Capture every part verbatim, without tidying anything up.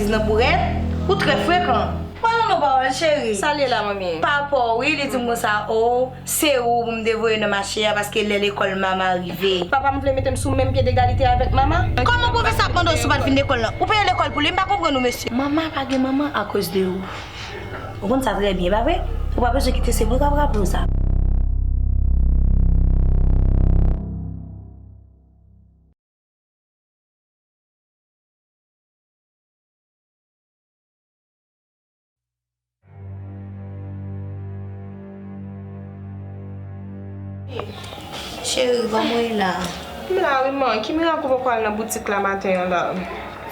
Nan bourèt, ou trè frekan. Pale non pawòl, cheri. Sa l ye la, manmi? Papa w, wi, li di m konsa, o, se ou pou m te voye nan mache a, paske lè lekòl mama rive. Papa m vle mete m sou menm pye degalite avèk mama? Kòman pwofesè ap mande w si w pa t vin lekòl lan? Ou peye lekòl pou li, m pa konprann ou, mesye. Mama pa gen manman akoz de ou. Ou konn sa trè byen, pa vre? Ou pa bezwen kite, se mwen k ap raple w sa. Cheri, kòman w ye la? M la wi, man. Ki mirak ou poko al nan boutik la maten an la?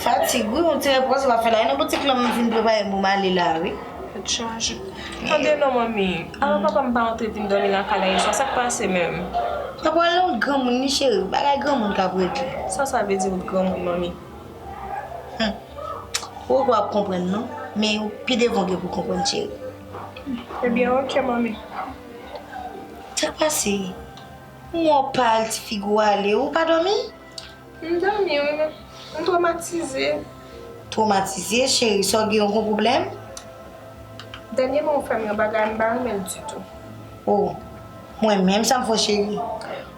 Fatig, wi, yon ti repòz w ap fè la. E nan boutik la, m vin prepare m pou m ale la, wi. Tèt chaje. Tande non, manmi. Avan papa m pa antre vin dòmi lakay la yèswa, sa k pase menm? Papa w al nan yon granmoun, wi, cheri. Bagay granmoun k ap regle. Sa sa vle di, yon granmoun, manmi? Hmm. Ou poko ap konprann non, men pi devan w gen pou konprann, cheri. Ebyen, oke, manmi. Sa k pase? Ou wè w pale, ti figi w ale, ou pa dòmi? M dòmi, wi, men m twomatize. Twomatize, cheri, sa w gen yon gwo pwoblèm? Dènyèman, ou fè m yon bagay, m pa renmen l ditou. O, mwen menm, sa m fè w, cheri?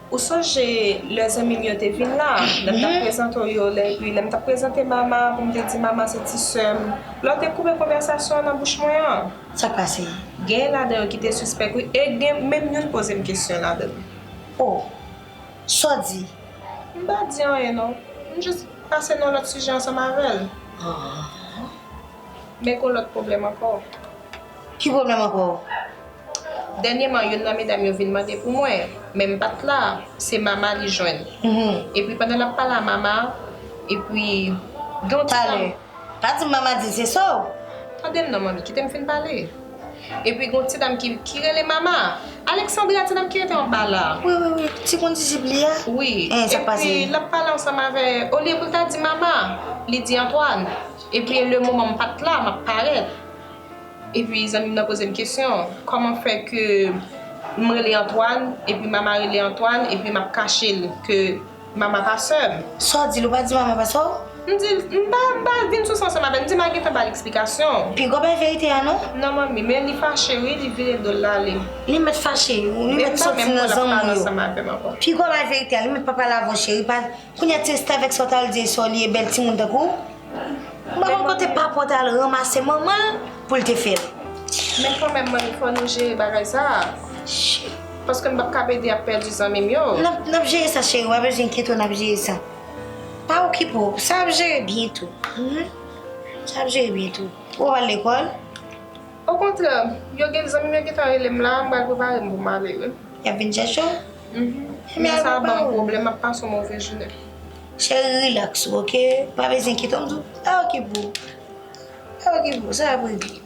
Ou sonje lè zanmi m yo te vin la, lè m t ap prezante w yo, lè, epi lè m t ap prezante mama, pou m te di mama se ti sè m, lè w te koupe konvèsasyon an nan bouch mwen an? Sa k pase? Gen ladan yo ki te sispèk, wi, e gen menm youn poze m kesyon ladan. O, sa w di? M pa di anyen, non. M jis pase nan lòt sijè ansanm avè l. Ah. Men gon lòt pwoblèm ankò. Ki pwoblèm ankò? Dènyèman, youn nan medam yo vin mande pou mwen, men m pa t la, se mama li jwenn. Mhm. Epi pandan l ap pale a mama, epi gen yon ti... Talè. Pa di m mama di l se sa w. Tande m non, manmi, kite m fin pale. Epi gen yon ti dam ki, ki rele mama. Alexandra, ti dam ki rete anba la. Wi, wi, wi, ti kondizib li a? Wi. Sa k pase? Epi l ap pale ansanm avè, olye pou l ta di mama, li di Antoine. Epi le moman m pa t la, m ap parèt. Epi zanmi m nan poze m kesyon, kòman fè ke m rele Antoine, epi mama rele Antoine, epi m ap kache l ke mama pa sè m? Sa w di l, ou pa di mama pa sè w? M di l, m pa, m pa vin sou sa ansanm avè l, m di m a gentan ba l eksplikasyon. Piga w bay verite a non. Non, manmi, men li fache wi, li vire do l l ale. Li mèt fache, li mèt soti nan zanmi yo. Piga w bay verite a, li mèt pa pale avè w, cheri, pa Kounye a ti restavèk sa w t al di e sa w li e bèl timoun tankou w. M pa konn kote papa w t al ranmase manman l pou l te fè l. Men kanmenm, manmi, fò nou jere bagay sa a. Paske m p ap ka pede ap pèdi zanmi m yo. N ap, n ap jere sa, cheri, w pa bezwen enkyete w, n ap jere sa. Pa okipe w, sa ap jere byento. Mhm. Sa ap jere byento. Ou pral lekòl? Okontrè, yo gen zanmi m yo gentan rele m la, m pral prepare m pou m ale wi. Y ap vin chèche w? Mhm. Men sa ban m pwoblèm, m ap pase yon move jounen. Cheri, rilaks ou, oke? Pa bezwen enkyete w, m di w, pa okipe w. Pa okipe w, sa ap regle.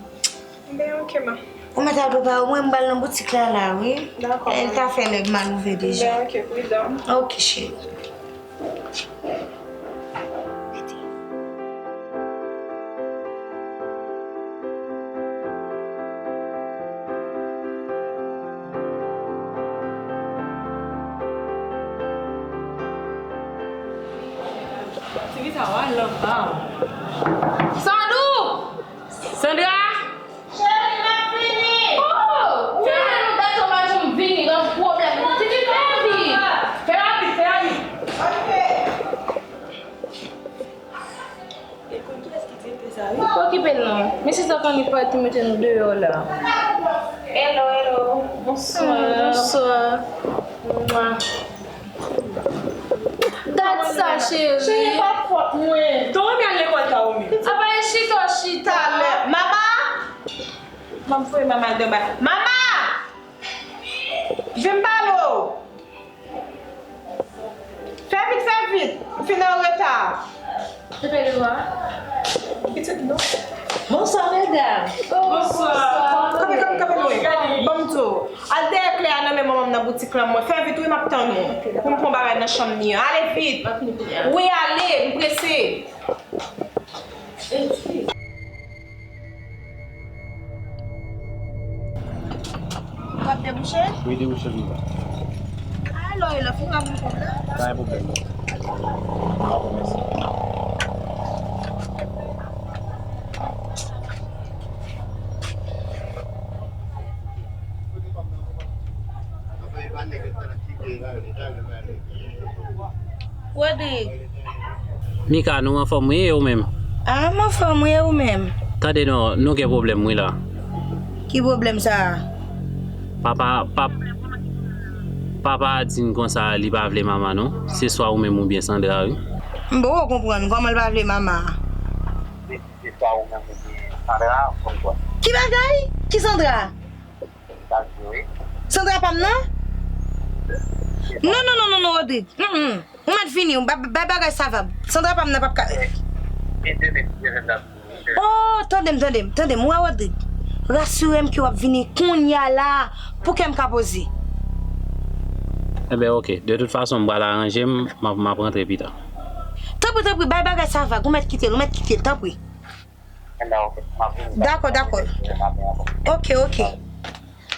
Ben, oke, ma. Ou mèt al prepare w, mwen m pral nan boutik la, la, wi. Dakò, ma. E l ta fè lè m al ouvè deja. Ben, oke, pridan. Oke, cheri. Ti fi sa w al anba. Sandou! Sandra! Cheri, m ap vini! Oh! Fè rapid, nou gato majou m vini, gen pwoblèm. Ti fi, fè vit! Fè rapid, fè rapid! Ok. E konn kiyès ki direktè sa, wi? Pa okipe l non. Mesye sa konn li pati mete nou deyò la. Hello, hello. Bonswa. Ah, bonswa. Mwa. Gad sa, cheri. Cheri, pa fòt mwen. Ton renmen al lekòl ta ou menm. Apa e chita w chita. Talè. Mama! M ap voye mama al dèyè bay. Mama! Vin m pale w. Fè vit, fè vit. M fin an reta. Epa li wa. Pitit non. Bonswa, medam. Bonswa. Kanpe, kanpe, kanpe lwen. Ban m di w. Al dèyè kle a nan men manman m nan boutik la, mwen. Fè vit, wi, m ap tann ou. Pou m pran bagay nan chanm li an. Ale vit. Wi, ale, m prese. W ap debouche? Wi, debouche m la. Alò, e lè fin w ap vin pran m la? Pa gen pwoblèm non. Dakò, mèsi. Rodrig. Mika, nou anfòm wi, e ou menm? Ah, m anfòm wi, e ou menm? Tande non, nou gen pwoblèm wi la. Ki pwoblèm sa a? Papa, pap, papa a di n konsa li pa vle mama non. Se swa ou menm oubyen Sandra wi. M poko konprann kòman l pa vle mama a. Se swa ou menm oubyen Sandra, m konn kwè. Ki bagay? Ki Sandra? Sa di wi. Sandra pa m nan? Non, non, non, non, non, Rodrig. Mm, mm. Ou mèt vini, ou ba- bay bagay sa va. Sandra pa m nan p ap ka. E, e demen, demen, demen. Oh, tande m, tande m, tande m, ou wè Rodrig. Rasire m ke w ap vini kounye a la pou kè m ka poze. Enben, oke. De tout fason, m pral aranje m, m ap, m ap rantre pita. Tanpri, tanpri, bay bagay sa vag, ou mèt kite l, ou mèt kite l, tanpri. Dakò, dakò. Oke, oke.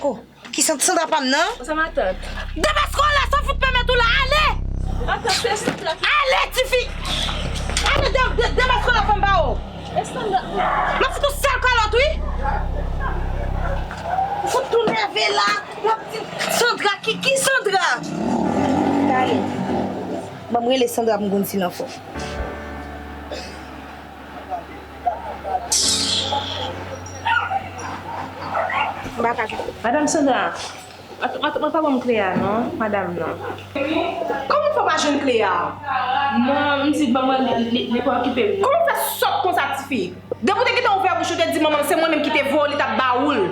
Oh, ki sant Sandra pa m nan? Ou sa matant? Demaske w la, sa fout pèmèt ou la, ale! Matant, se Sandra ki... Ale, tifi! Ale, de, de, demaske w la, fanm pa w! E Sandra. M ap fout ou sèl kalòt, wi! Ou fout tou nève la, m ap di Sandra, ki, ki Sandra? Tale. Ban m rele Sandra pou m konn si l anfòm. Madanm Sandra, mwen pa ban m kle a non, madanm nan. Kòman w fè w pa jwenn kle a? Non, m di ban mwen li, li, li pa okipe m. Kòman w fè sòt konsa, tifi? Depi w te gentan ouvè bouch ou te di manman m se mwen menm ki te voye w, li t ap ba ou l.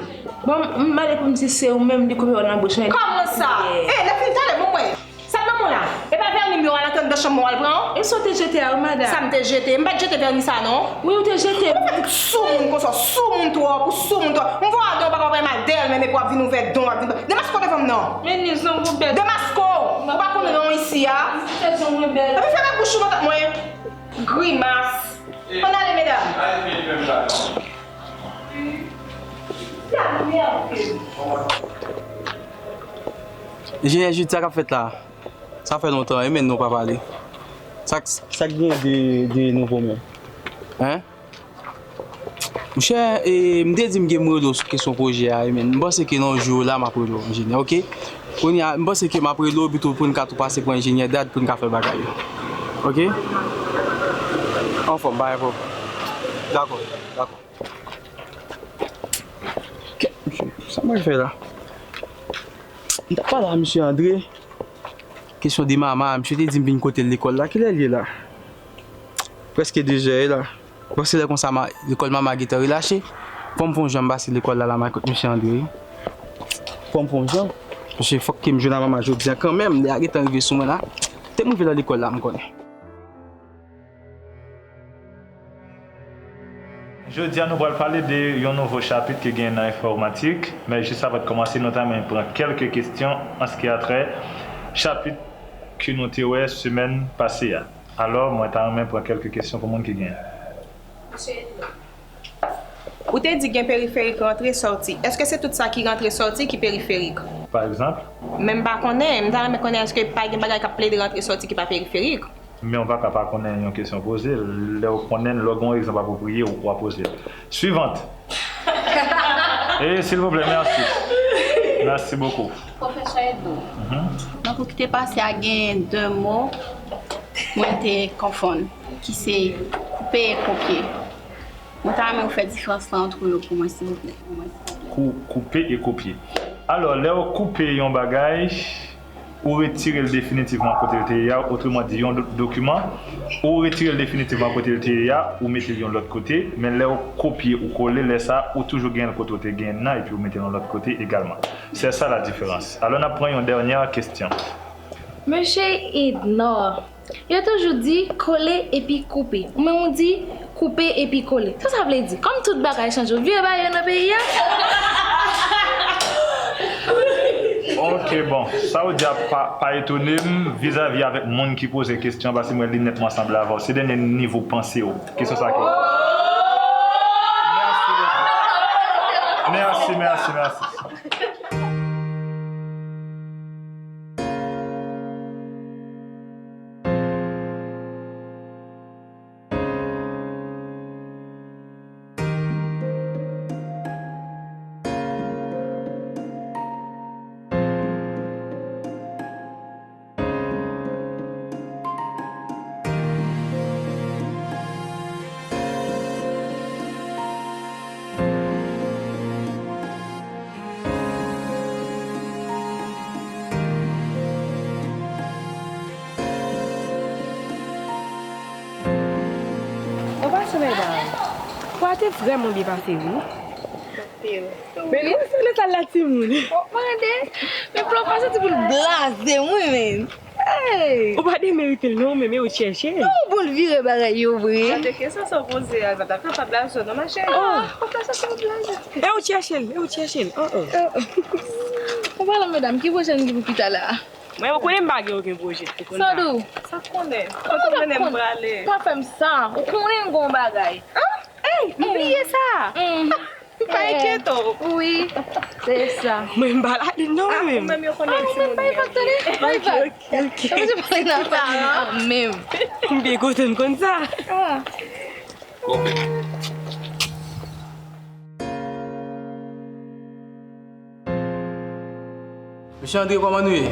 Bon, m mande pou m di se ou menm li koupe w nan bouch mwen. Kòman sa? Eh, lè fini talè, bon mwen. Sa nan men w la? E pa vèni m yo al antre anndan chanm mwen w al pran? E sa w te jete a wi, madanm? Sa m te jete? M pa t jete vèni sa non. Wi, ou te jete. Ou pa fè tout soumoun konsa, soumoun twòp, ou soumoun twòp. M voye w al dèyè, ou pa ka bay mal dèyè l menm epi w ap vin ouvè don, w ap vin... Demaske w devan m non. Men ni zong ou bèl. Demaske w, ou pa konn ran w isi a. Ou te zong mwen bèl. Epi fèmen bouch ou nan tèt mwen. Grimas. Ann ale, medam. Enjenyè Jude, sa k ap fèt la? Sa fè lontan, e men nou pa pale. Sa, sa k gen de, de nouvo menm? Hein? Monchè, e, m te di m gen m rele w sou kesyon pwojè a, e men m panse ke nan jou la m ap rele w, enjenyè, oke? Kounye a, m panse ke m ap rele w pito pou n ka tou pase pran enjenyè Dad pou n ka fè bagay yo. Oke? Anfòm, pa gen pwoblèm. Dakò, dakò. Kèt, mesye, sa mwen fè la? M t ap pale a mesye Andre. Kesyon de mama, misye te di m vin kote l lekòl la. Kilè l ye la? Prèske de zè la. Bon, se lè konsa ma, lekòl mama gentan relache. Fò m fè yon jan m pase lekòl la, la m al kot mesye Andre. Fò m fè yon jan. Paske fòk ke m jwenn a mama jodi a kanmenm. Lè a gentan rive sou mwen la. Te m rive nan lekòl la, m konnen. Jodi a, nou pral pale de yon nouvo chapit ki gen nan enfòmatik, men jis avan n kòmanse, nou ta renmen pran kèlke kesyon an ce qui a trait chapit ke nou te wè semèn pase a. Alò, mwen ta renmen pran kèlke kesyon pou moun ki gen. Mesye Edno, ou te di gen periferik rantre sòti. Èske se tout sa ki rantre sòti ki periferik? Pa egzanp? Men m pa konnen, m ta renmen konnen èske pa gen bagay k ap plede rantre sòti ki pa periferik? Men w pa ka pa konnen yon kesyon poze, lè w konnen l, lè w gen yon egzanp apwopriye, w a poze l. Suivante. E silvouplè, mèsi. Mèsi bokou. Pwofesè Edno, nan kou ki te pase a, gen de mo mwen te konfonn, ki se koupe e kopye. Mwen ta renmen ou fè diferans lan ant yo pou mwen, silvouplè. Pou mwen, silvouplè. Kou-, koupe e kopye. Alò, lè w koupe yon bagay, ou retire l definitivman kote l te ye a, otreman di, yon do-, dokiman, ou retire l definitivman kote l te ye a, ou mete l yon lòt kote, men lè w kopye ou kole, lè sa a, ou toujou genyen l kote w te genyen l nan, epi ou mete l yon lòt kote egalman. Se sa la diferans. Alò, n ap pran yon dènyè kesyon. Mesye Ednor, yo toujou di kole epi koupe. Ou menm ou di koupe epi kole. Sa sa vle di? Kòm tout bagay chanje, ou vire bagay yo nan peyi a? Ok, bon, sa w di a pa, pa etone m vizavi avèk moun ki poze kesyon, paske mwen li nètman sanble avè w. Se dènye nivo panse w. Kesyon sa ki... Mèsi bokou. Mèsi, mèsi, mèsi. Te vrèman byen pase, wi. Anpil. Men nou se nan sal la, timoun. O, mande. Men plan pa soti pou l blaze m, wi, men. Hey! Ou pa demerite l, non, men, men ou chèche l. Non, bon, l vire bagay yo vre. Gade ke sa, sa w poze a, sa ta kapab blaze w, non, ma chérie. Oh! Ou pa soti pou blaze. E ou chèche l, e ou chèche l. Oh, oh. Ou pale, medam, ki pwojè n gen pou pita la? Mwen, ou konnen m pa gen okenn pwojè. Ou konn sa. Sandou. Sa w konnen? Kote w mennen m prale? Pa fè m sa. Ou konnen m gon bagay. An? Ey, m bliye sa. Mm. Pa enkyete w. Wi, se sa. Mwen, m pa ladann non, mwen menm. Ou menm yo konnen timoun yo. Ah, ou menm pa evak tande? Pa evak. Ok, ok. Ou te pale nan fami an menm. M byen kontan konn sa. Ah. Mesye André, kòman nou ye?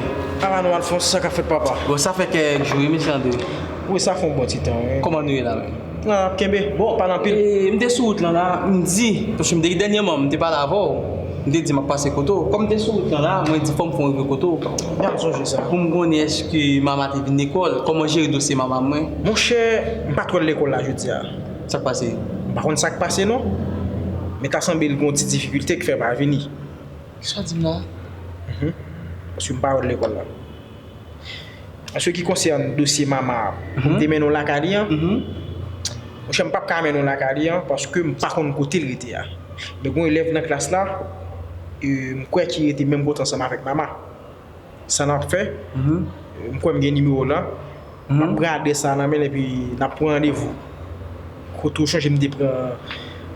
Ava nou, Alphonse, sa k ap fèt, papa? Bon, sa fè kèk jou, wi, mesye André. Wi, sa fè yon bon ti tan, wi. Kòman nou ye la menm? N ap kenbe. Bon, pa nan pil. E, m te sou wout lan la, m di, paske m te, dènyèman, m te pale avè w, m te di m ap pase kote w. Kòm m te sou wout lan la, mwen di fò m fè yon rive kote w. Byen, m sonje sa. Pou m konnen èske mama te vin lekòl, kòman jere dosye mama mwen? Monchè, m pa t wè l lekòl la jodi a. Sa k pase? M pa konn sa k pase, non. Men ta sanble l gen yon ti difikilte k fè l pa vini. Kisa w di m la? Mhm. Paske m pa wè l lekòl la. An se ki konsène dosye mama a, pou m te mennen w lakay li an, monchè, m p ap ka mennen w lakay li an, paske m pa konn kote l rete a. Men gen yon elèv nan klas la, e, m kwè ki rete menm kote ansanm avèk mama. Sa n ap fè, m kwè m gen nimewo l la. M ap pran adrès sa nan men l epi n ap pran randevou. Kote w chonje m te pran,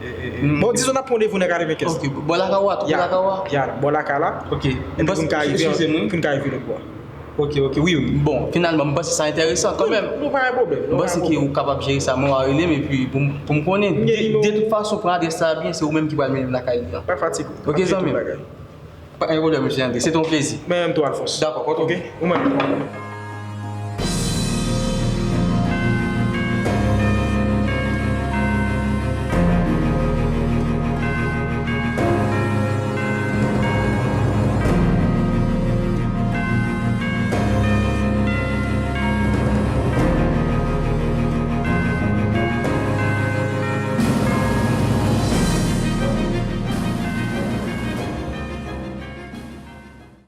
e, e, e, bon, dizon n ap pran randevou nan katrevenkenz. Ok, bò lakay ou a, tou bò lakay ou a? Ya, bò lakay la. Ok. Epi pou n ka rive, pou n ka rive lòt bò. Ok, ok, wi, wi. Bon, finalman, m panse sa enteresan kanmenm. Nou pa gen pwoblèm. M panse ke ou kapab jere sa, mwen w a rele m epi pou m, pou m konnen. De, de tout fason, pran adrès sa a byen, se ou menm ki pral mennen m lakay li an. Pa fatige w. Ok, zanmi m. Pa gen pwoblèm, mesye André. Se te yon plezi. Men menm tou, Alphonse. Dakò, kontan. Ok? Ou menm.